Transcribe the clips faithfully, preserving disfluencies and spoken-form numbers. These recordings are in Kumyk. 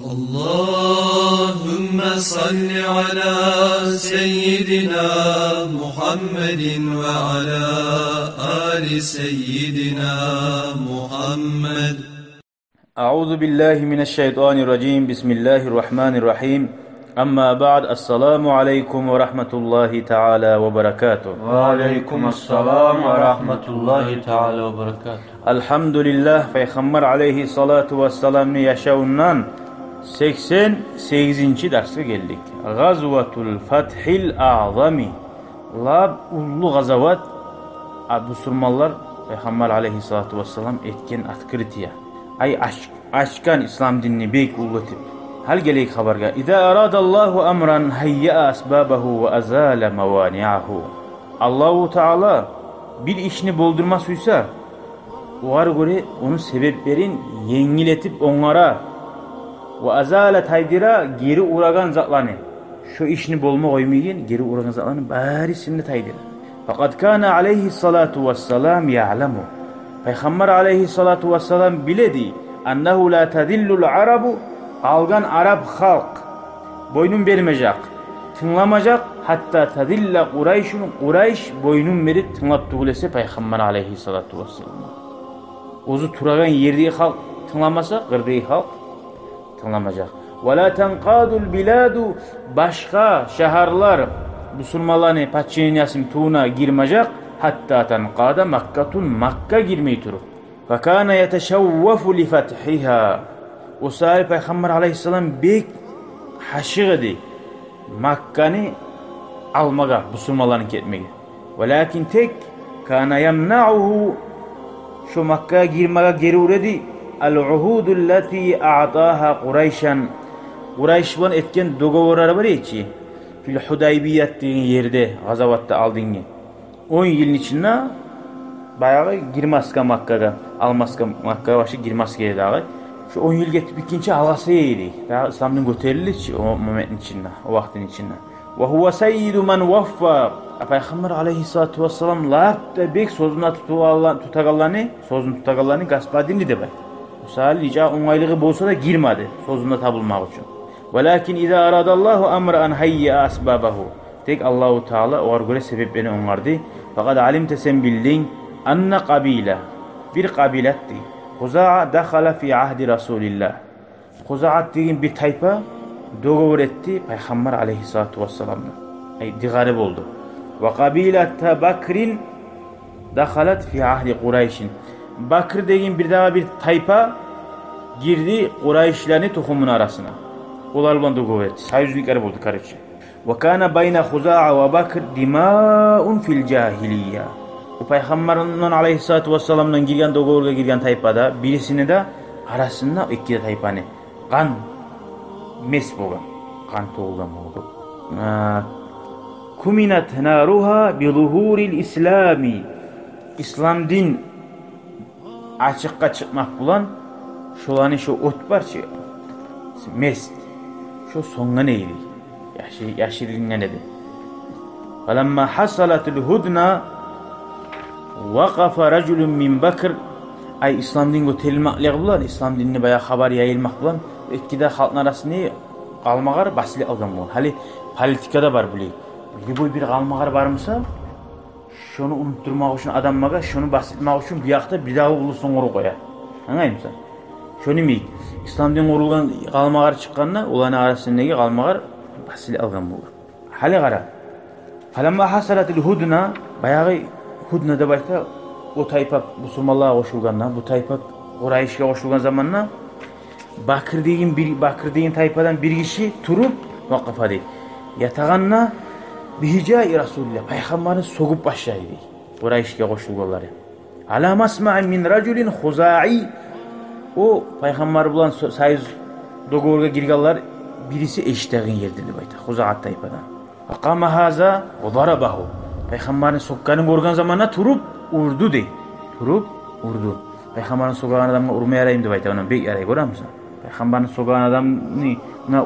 اللهم صل على سيدنا محمد وعلى آل سيدنا محمد. أعوذ بالله من الشيطان الرجيم. بسم الله الرحمن الرحيم. أما بعد، السلام عليكم ورحمة الله تعالى وبركاته. وعليكم السلام ورحمة الله تعالى وبركاته. Алгьамдулиллагь, Пайхаммар алайгьиссалату вассаламны яшавундан сексен сегизинчи дарсгъа гелдик. Гъазватул Фатгьил Аъзами. Лап уллу гъазават, а, бусурманлар Пайхаммар алайгьиссалату вассалам этген открытие. Ай, ач-, ачгъан ислам динни бек уллу этип. Гьали гелейик хабаргъа. Иза арадаллагьу амран гьайяа асбабагьу ва азала маваниагьу. Аллагьу Таала бир ишни болдурма сюйсе, огъар гёре ону себеплерин енгил этип онгара. Ва азала, тайдыра, гери урагъан затланы. Шо ишни болма къоймайгъан гери урагъан затланы барысын да тайдыра. Факъад кана алайгьиссалату вассалам яъламу. Пайхаммар алайгьиссалату вассалам биле эди, аннагьу ла тазиллул арабу, къалгъан араб халкъ бойнун бермежек, тынгламажакъ, гьатта тазилла Къурайшун, Къурайш бойнун берип тынглап тюгюл эсе Пайхаммар алайгьиссалату вассаламгъа. Оьзю турагъан ердеги халкъ тынгламаса, къырдагъы халкъ тынгламажакъ. Ва ла танкъадул биладу, башгъа шагьарлар бусурманланы подчинениесин тувуна гирмежек, гьатта танкъада Маккатун, Макка гирмей туруп. Факана яташаввафу ли фатгьигьа. О саялы Пайхаммар алайгьиссалам бек ашыкъ эди Макканы алмагъа, бусурманланы гетмеге. Валакин тек кана ямнаугьу, шо Маккагъа гирмеге гери ура эди, ал угьуду ллати аътагьа Къурайшан. Къурайш булан этген договорлары бар эди чи. Фил Гьудайбият деген ерде, гъазаватдан алдынгъы. Он йылны ичинде баягъы гирмеске Маккагъа, алмаска Маккагъа, башлап гирмеске эди дагъы. Шо он йыл гетип битгинче алгъасай эди. Дагъы ислам дин гётерилди чи о моментни ичинде, о вакътини ичинде. Ва гьува саййиду ман ваффа. А Пайхаммар алайгьиссалату вассалам лап да бек сёзюнде тутагъанла-, тутагъанланы, сёзюн тутагъанланы господини деп айта. Мисал, нече онгайлыгъы болса да гирмеди, сёзюнде табулмакъ учун. Валакин иза арадаллагьу амран гьайяа асбабагьу. Тек Аллагьу Таала огъар гёре себеплени онгарды. Факъад алимта, сен билдинг, анна къабила, бир къабилатды. Хузаа дахала фи агьди Расулиллагь. Хузаат деген бир тайпа договор этди Пайхаммар алайгьиссалату вассаламны. Ай, дыгъары болду. Ва къабилата Бакрин дахалат фи агьди Къурайшин. Бакр деген бир дагъы бир тайпа гирди Къурайшланы тухумуну арасына. Олар булан договор этди. Союзниклер болду, короче. Ва кана байна Хузаа ва Бакр димаун фил жагьилия. О Пайхаммардан алайгьиссалату вассаламдан гирген, договоргъа гирген тайпада, бирисини де арасында, эки де тайпаны къан мес болгъан, къан тёгюлген болгъан. А, куминат наругьа би зугьурил ислами. Ислам дин ачыкъгъа чыкъмакъ булан шоланы шо от бар чы, мес, шо сёнген эди, яши-, яшырынгъан эди. Фаламма хасалатул гьудна вакъафа ражулун мин Бакр. Ай, ислам дин гётерилмеклиги булан, ислам динни баягъы хабар яйылмакъ булан, эки де халкъны арасында къалмагъар басылып алгъан болгъан. Гьали политикада бар булай. Любой бир къалмагъар бар буса, шону унутдурмакъ учун адамлагъа, шону басдырмакъ учун бу якъда бир дагъы уллусун къуруп къоя. Англаймысан? Шону йимик, ислам дин къурулгъан къалмагъар чыкъгъанда, оланы арасындагъы къалмагъар басылып алгъан болгъан. Гьали къара. Фаламма хасалатил гьудна, баягъы гьудна деп айта, о тайпа бусурманлагъа къошулгъанда, бу тайпа Къурайшгъа къошулгъан заманда, Бакр деген бир, Бакр деген тайпадан бир гиши туруп, вакъафа дей, ятагъанна бигьижаи Расулиллагь, Пайхаммарны сёгюп башлай дей, Къурайшгъа къошулгъанлары. Ала масмаин мин ражулин хузаи. О Пайхаммар булан со-, союз, договоргъа гиргенлер бириси эшитеген ерде деп айта, Хузаат тайпадан. Факъама гьаза ва дарабагьу. Пайхаммарны сёкгенин гёрген заманда туруп урду дей. Туруп урду. Пайхаммарны сёгеген адамгъа урма яраймы деп айта, ондан бек ярай, гёремисен? Пайхаммарны сёгеген адамны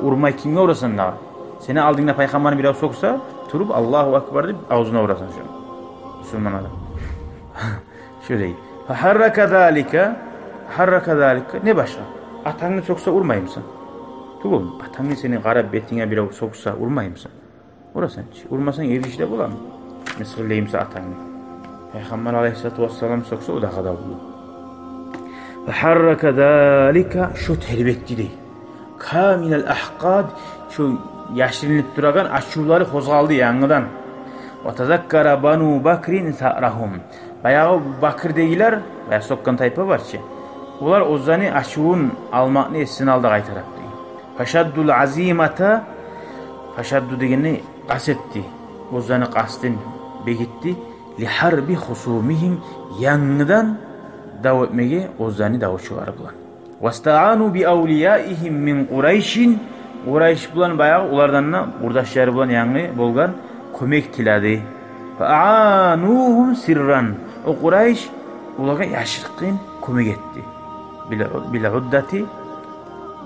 урмай, кимге урасан дагъы? Сени алдынгда Пайхаммарны бирев сёксе, туруп Аллагьу акбар деп авзуна урасан шону. Бусурман адам. Шолай. Фа гьаррака залика, гьаррака залика, не башгъа? Атангны сёксе урмаймысан? Тюгюл, атангны сени къара бетинге бирев сёксе, урмаймысан? Урасан чы. Урмасанг, эр гиши де боламы? Мысгъыллаймысан атангны? Пайхаммар алайгьиссалату вассалам сёксе, о дагъы да бола. Фагьаррака залика, шо тербетди дей. Каминал агькъад, шо яшырынып турагъан ачувлары къозгъалды янгыдан. Ва тазаккара Бану Бакрин сагърагьум. Баягъы Бакрдегилер, баягъы сёкген тайпа бар чы, олар оьзлени ачувун алмакъны эсине алды къайтарып дей. Фашаддул азимата, фашадду дегени къаст этди. Оьзлени къастын бегитди. Ли гьарби хусумигьим, янгыдан дав этмеге оьзлени давчулары булан. Вастаану би авлияигьим мин Къурайшин, Къурайш булан баягъы олардан да, къурдашлары булан янгы болгъан, кёмек тиледи. Фаанугьум сирран, о Къурайш олагъа яшыртгъын кёмек этди. Бил, бил уддати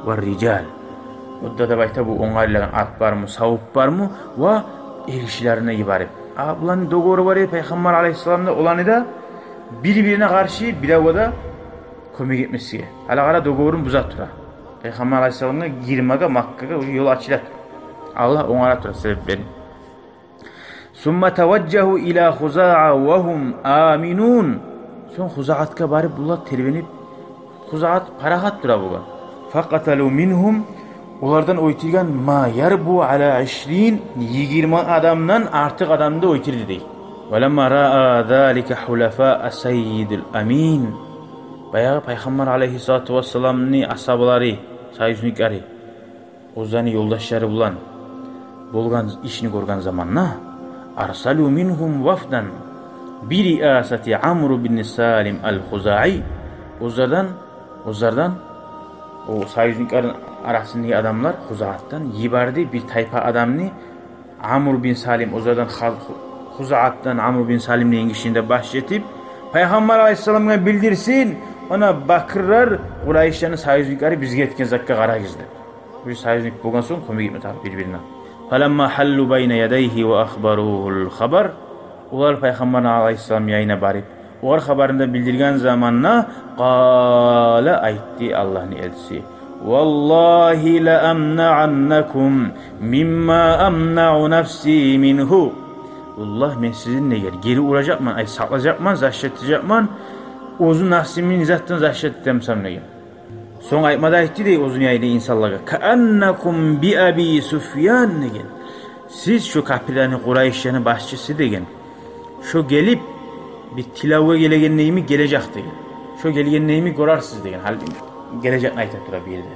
ва рижал. Удда деп айта бу онгайлагъан ат бармы, савут бармы, ва эр гишилерин йиберип. А буланы договору бар эди Пайхаммар алайгьиссаламны, оланы да бир-бирине къаршы биревге де кёмек этмесге. Гьали къара, договорун буза тура. Пайхаммар алайгьиссаламгъа гирмеге Маккагъа уже ёл ачыла тура. Аллагь онгара тура себеплени. Сумма таважжагьу ила Хузаа ва гьум аминун. Сонг Хузаатгъа барып булар тербенип, Хузаат парахат тура бугъар. Факъаталу мингьум, олардан оьлтюрген ма ярбу ала ишрин, йигирма адамдан артыкъ адамны да оьлтюрдю дей. Ва ламма раа залика хулафаа саййидил амин. Баягъы Пайхаммар алайгьиссалату вассаламны асгьабалары, союзниклери, оьзлени ёлдашлары булан болгъан ишни гёрген заманда, арсалу мингьум вафдан би риасати Амру бин Салим ал-Хузаи. Оьзлерден, оьзлерден, о союзниклени арасындагъы адамлар Хузаатдан йиберди бир тайпа адамны, Амру бин Салим, оьзлерден Хаз-, Хузаатдан Амру бин Салим деген гишини де баш этип, Пайхаммар алайгьиссаламгъа билдирсин, она Бакрлар, Къурайшланы союзниклери бизге этген затгъа къарагъыз деп. Бир союзник болгъан сонг, кёмек этме тарыкъ бир-бирине. Фаламма гьаллу байна ядайгьи ва ахбаругьул хабар. Олар Пайхаммар алайгьиссаламны янына барып, огъар хабарын да билдирген заманда, къала, айтды Аллагьны элчиси: «Валлагьи ла амнааннакум мимма амнау нафси мингьу». Валлагь, мен сизин, деген, гери уражакъман, ай, сакълажакъман, защита этежекмен, оьзюм нафсимни затдан защита этемсем, деген. Сонг айтма да айтды дей оьзюню янындагъы инсанлагъа: «Кааннакум би Аби Суфьян», — деген. «Сиз шо капирлени, Къурайшланы башчысы, — деген, — шо гелип бир тилевге гелегенни йимик гележек, — деген. — Шо гелгенни йимик гёрерсиз», — деген. Гьали гележекни айта тура бу ерде.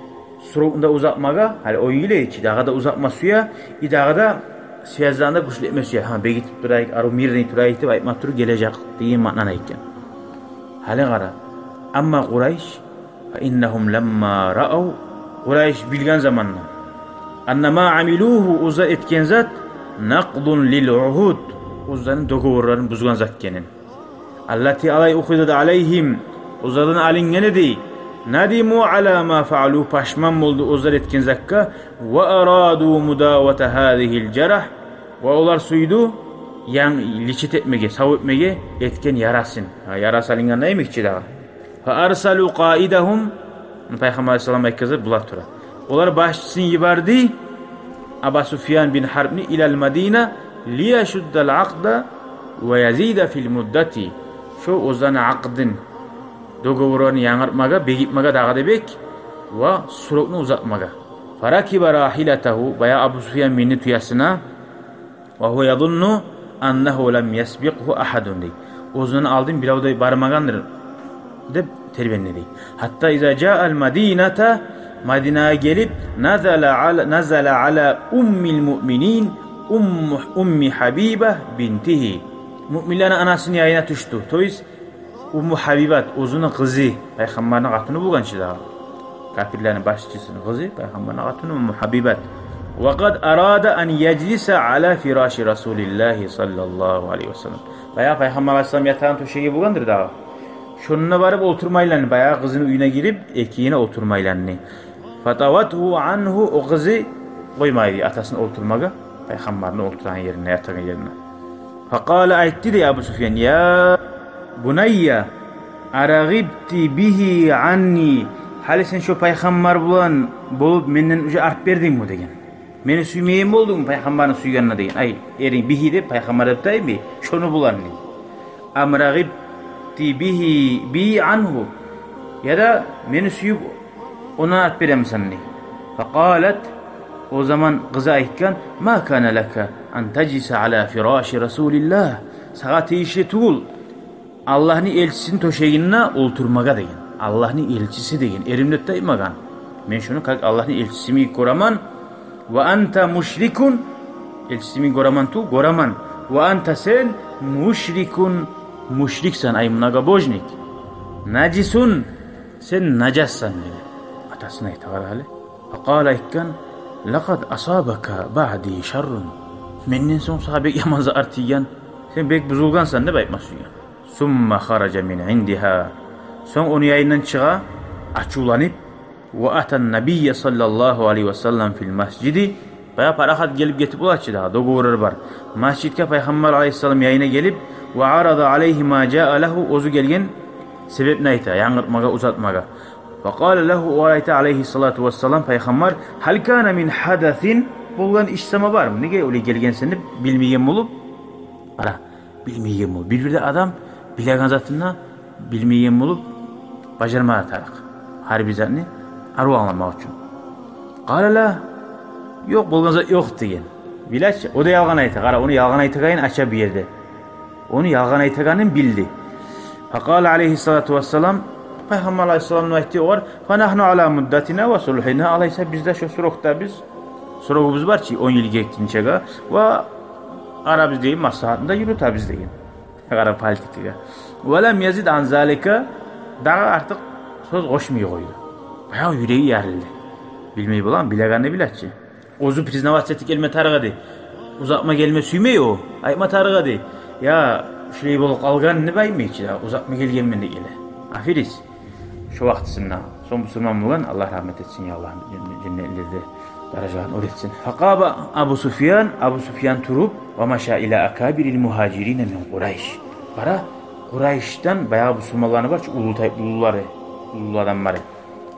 Срокну да узатмагъа, гьали о йылы ичи дагъы да узатма сюе, и дагъы да связланы да гючлетме сюе. Гьа, бегитип турайыкъ, арив мирный турайыкъ деп айтма туруп гележек деген маънаны айтгъан. Гьали къара. Амма Къурайш, фа иннагьум ламма раав, Къурайш билген заманда, анна ма амилугьу, оьзлер этген зат, накъдун лил угьуд, оьзлени договорларын бузгъан зат экенин. Аллати, алай, ухизат алайгьим, оьзлерден алынгъан эди. Надиму ала ма фаалу, пашман болду оьзлер этген затгъа. Ва араду мудавата гьазигьил жарагь, ва олар сюйдю янгы лечить этмеге, сав этмеге этген ярасын. Гьа, ярасы алынгъанда йимик чи дагъы. Фа арсалу къаидагьум, Пайхаммар алайгьиссалам айтгъан зат бола тура. Олар башчысын йиберди, Аба Суфьян бин Гьарбны, илал Мадина, лияшуддал акъда ва язида фил муддати. Шо оьзлени акъдын, договорларын янгыртмагъа, бегитмеге дагъы да бек ва срокну узатмагъа. Фаракиба рагьилатагьу, баягъы Абу Суфьян минди тюесине, ва гьува язунну аннагьу лам ясбикъгьу агьадун, дей. Оьзюнден алдын бирев де бармагъандыр деп тербенди, дей. Гьатта иза жаал Мадината, Мадинагъа гелип, назала ала, назала ала уммил муъминин, Умму, Умми Гьабиба бинтигьи. Муъминлени анасыны янына тюшдю. То есть, Умму Гьабибат, оьзюню къызы, Пайхаммарны къатыны болгъан чы дагъы. Капирлени башчысыны къызы, Пайхаммарны къатыны Умму Гьабибат. Ва къад арада ан яжлиса ала фираши Расулиллагьи саллаллагьу алайгьи ва саллам. Баягъы Пайхаммар алайгьиссалам ятагъан тёшеги болгъандыр дагъы. Шонда барып олтурма айланды, баягъы къызыны уьюне гирип, экине олтурма айланды. Фатаватгьу ангьу, о къызы къоймайды атасын олтурмагъа, Пайхаммарны олтурагъан ерине, ятагъан ерине. Факъала, айтды дей Абу Суфьян: «Я бунайя, арагъибти бигьи анни, «Гьали сен шо пайхаммар булан болуп менден уже арт бердингми?» — деген. «Мени сюймейген болдунгму пайхаммарны сюйгенине?» — деген. Ай, эринг бигьи деп пайхаммар деп таймы? Шону булан дей. «Ам рагъибти бигьи, би ангьу?» Яда мени сююп, ондан арт беремисен дей. Факъалат, о заман къызы айтгъан: «Ма кана лака ан тажлиса ала фираши Расулиллагь». Сагъа тийишли тюгюл Аллагьны элчисини тёшегинде олтурмагъа деген. Аллагьны элчиси деген, эрим деп де айтмагъан. Мен шуну как Аллагьны элчисими гёремен. Ва анта мушрикун, элчисими гёремен ту, гёремен. Ва анта, сен, мушрикун, мушриксен, ай, многобожник. Нажисун, сен нажассан деген. Атасына айта, къара гьали. Факъала, айтгъан: «Лакъад асабака баъди шаррун». Менден сонг сагъа бек яман зат тийген. Сен бек бузулгъансан деп айтма сюйген. Сумма хаража мин индигьа. Сонг ону янындан чыгъа, ачувланып. Ва атан набийя саллаллагьу алайгьи ва саллам фил масжиди. Баягъы парахат гелип гетип бола чы дагъы, договорлар бар. Масжидге пайхаммар алайгьиссалам янына гелип, ва арада алайгьи ма жаа лагьу, оьзю гелген себепни айта, янгыртмагъа, узатмагъа. Ва къала лагьу, о айта алайгьиссалату вассалам пайхаммар: «Гьал кана мин гьадасин?» Болгъан иш сама бармы? Неге олай гелгенсен деп билмейген болуп? Къара, билмейген болуп. Бир-бирде адам билеген затын да билмейген болуп бажарма тарыкъ. Гьар бир затны арив англамакъ учун. Къала ла, ёкъ, болгъан зат ёкъ деген. Биле чи, о да ялгъан айта. Къара, ону ялгъан айтагъанын ача бу ерде. Ону ялгъан айтагъанын билди. Факъала алайгьиссалату вассалам, пайхаммар алайгьиссалам айтды огъар: «Фанагьну ала муддатина ва сулгьина, алайса биз де шо срокдабыз, срогубуз бар чы, он йыл гетгинчеге, ва арабыздагъы маслагьатны да юрютебиз», — деген. Къара политикагъа. Ва лам язид ан залика, дагъы артыкъ сёз къошмай къойду. Баягъы юреги ярылды. Билмей боламы, билегенни биле чи. Оьзю признаваться этип гелме тарыкъ эди. Узатма гелме сюймей о. Айтма тарыкъ эди: «Я, шулай болуп къалгъан», — деп айтмай чы да, узатма гелгенмен деп геле. Афирис. Шо вакътисинде. Сонг бусурман болгъан, Аллагь рагьмат этсин, я Аллагь, женнетлерде даражаларын оьр этсин. Факъама Абу Суфьян, Абу Суфьян туруп, ва маша ила акабирил мугьажирина мин Къурайш. Бара, Къурайшдан баягъы бусурманланы бар чы, уллу тай-, уллулары, уллу адамлары.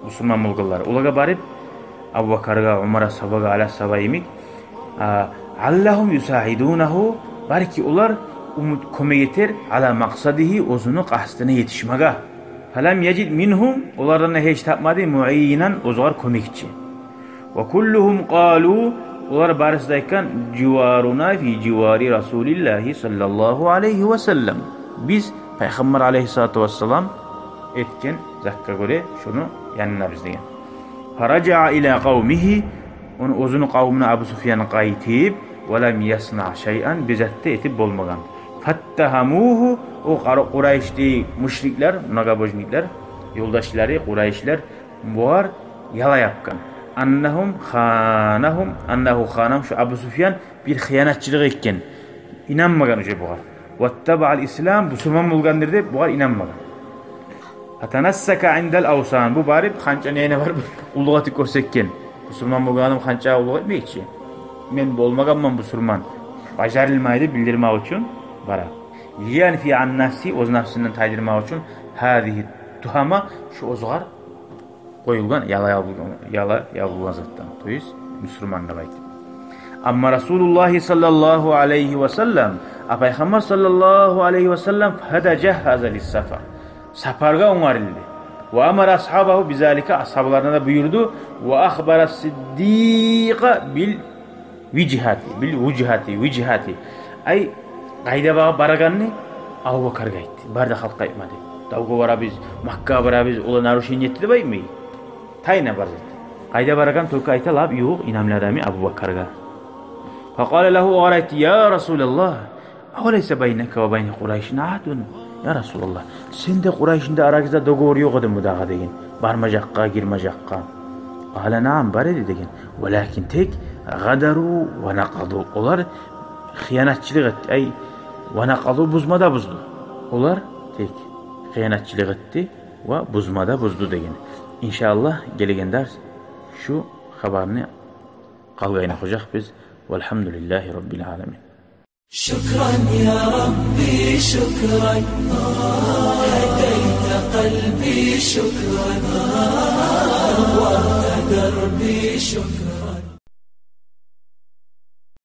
Бусурман болгъанлар. Олагъа барып, Абубакаргъа, Умар асгьабагъа, Али асгьаба йимик, а, «аллагьум юсаидунагьу», балики олар умут, кёмек этер, «ала макъсадигьи», оьзюню къастына етишмеге. Фалам яжид мингьум, олардан да гьеч тапмады, «муинан», оьзюгер кёмекчи. Ва куллугьум къалу, олар барысы да айтгъан: «Живаруна фи живари Расулиллагьи саллаллагьу алайгьи ва саллам». Биз Пайхаммар алайгьиссалату вассалам этген затгъа гёре шону янындабыз деген. Фаражаа ила къавмигьи, ону, оьзюню къавмуна Абу Суфьян къайтып, ва лам яснаъ шайъан, бир зат да этип болмагъан. Фаттагьамугьу, о къара-, Къурайшдагъы мушриклер, многобожниклер, ёлдашлары, къурайшлар, бугъар яла япгъан. Аннагьум ханагьум, аннагьу ханагьум, шо Абу Суфьян бир хыянатчылыкъ этген. Инанмагъан уже бугъар. Ваттабаъал ислам, бусурман болгъандыр деп, бугъар инанмагъан. Фатанассака индал авсан, бу барып, ханчаны янына барып, къуллукъ этип гёрсетген. Бусурман болгъан адам ханчагъа къуллукъ этмей чи. Мен болмагъанман бусурман. Бажарылмай деп билдирмек учун бара. Лиянфия ан нафсигьи, оьз нафсындан тайдырмакъ учун, гьазигьи тугьама, шу оьзюгер къоюлгъан, яла ябулгъан, яла ябулгъан затдан. То есть, бусурман деп айтып. Амма Расулуллагьи саллаллагьу алайгьи ва саллам, а Пайхаммар саллаллагьу алайгьи ва саллам, фатажагьгьаза лиссафар. Сапаргъа онгарылды. Ва амара асгьабагьу бизалика, асгьабаларына да буюрду. Ва ахбара Сиддикъа бил вижгьати, бил вижгьати, вижгьати. Ай, къайда ба-, барагъанны Абубакаргъа айтды. Бары да халкъгъа айтмады. Давгъа барабыз, Маккагъа барабыз, олар нарушение этди деп айтмай. Тайна бар зат. Къайда барагъан только айта лап ювукъ инамлы адамы Абубакаргъа. Факъала лагьу, огъар айтды: «Я Расулаллагь, авалайса байнака ва байна Къурайшин агьдун?» Я Расулаллагь, сен де Къурайшны да арагъызда договор ёкъ эдими дагъы деген. Бармажакъгъа, гирмежакъгъа. Къала: «Наам, бар эди», — деген. «Валакин тек, гъадару ва накъаду». Олар хыянатчылыкъ этди. Ай, ва накъаду, бузма да бузду. Олар тек хыянатчылыкъ этди ва бузма да бузду деген. Иншааллагь, гелеген дарс шу хабарны къалгъанын охужакъбыз. Валгьамдулиллагьи раббил аламин. شكرا يا ربي، شكرا. هديت قلبي شكرا، نورت دربي شكرا.